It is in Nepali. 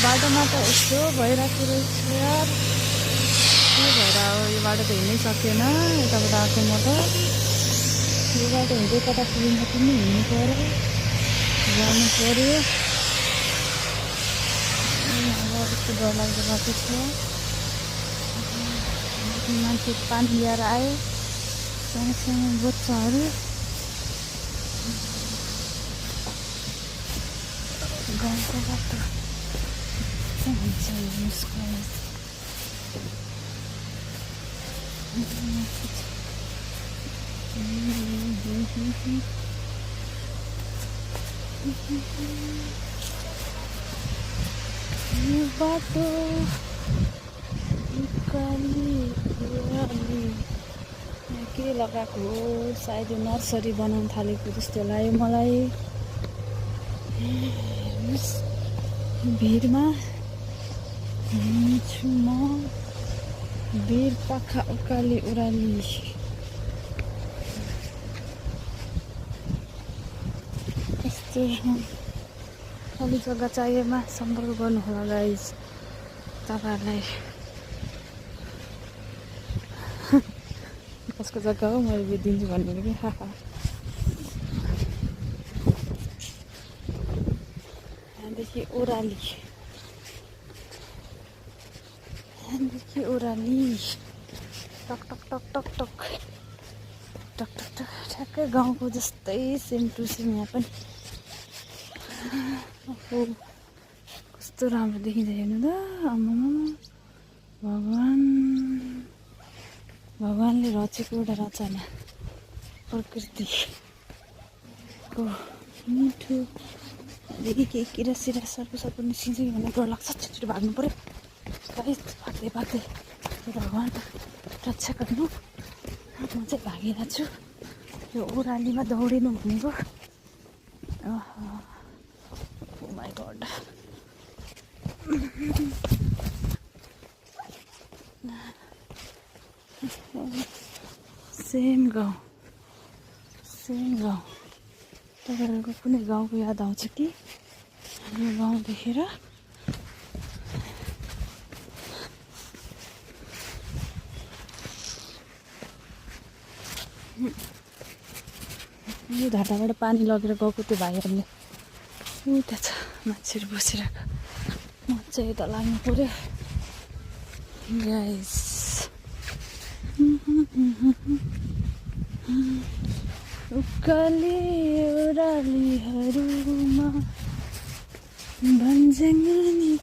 बाटोमा त यस्तो भइरहेको रहेछ यार। के भएर हो यो बाटो त हिँड्नै सकेन। यताबाट आएको म त यो बाटो हिँड्दै कता पुगिन्छ पनि हिँड्नु पऱ्यो, जानु पऱ्यो। अब यस्तो डरलाग्दो बाटो छ। मान्छे पानी लिएर आयो, सँगसँगै बच्चाहरू। गाउँको बाटो के हुन्छ मुस्किल। यो बाटो के लगाएको हो, सायद यो नर्सरी बनाउन थालेको जस्तो लाग्यो मलाई। भिरमा हिँड्छु म, भिर पाखा उकाली ओह्राली। यस्तो खाली जग्गा चाहिएमा सम्पर्क गर्नुहोला गाइज। तपाईँहरूलाई कसको जग्गा हो मैले बेचिदिन्छु भनेको कि यहाँदेखि ओह्राली, यहाँदेखि ओह्राली। टक टक टक टक टक टक टक टक। ठ्याक्कै गाउँको जस्तै सेम टु सेम यहाँ पनि। कस्तो राम्रो देखिँदै हेर्नु त। आम्मामा भगवानले रचेको एउटा रचना प्रकृतिको मिठो। देखि केही किरा सिरा सर्प निस्किन्छ कि भनेर डर लाग्छ। छिटो भाग्नु पऱ्यो गाइस। भाग्दै भाग्दै भगवान रक्षा गर्नु। म चाहिँ भागिरहेको छु। यो ओह्रालीमा दौडिनु भनेको ओ माई गड। सेम गाउँ। तपाईँहरूको कुनै गाउँको याद आउँछ कि यो गाउँ देखेर? यो धाटाबाट पानी लगेर गएको त्यो भाइहरूले उता छ मान्छेहरू बसिरहेको। म चाहिँ यता लाग्नु पऱ्यो गाइस। उकाली ओह्रालीहरूमा भन्ज्याङ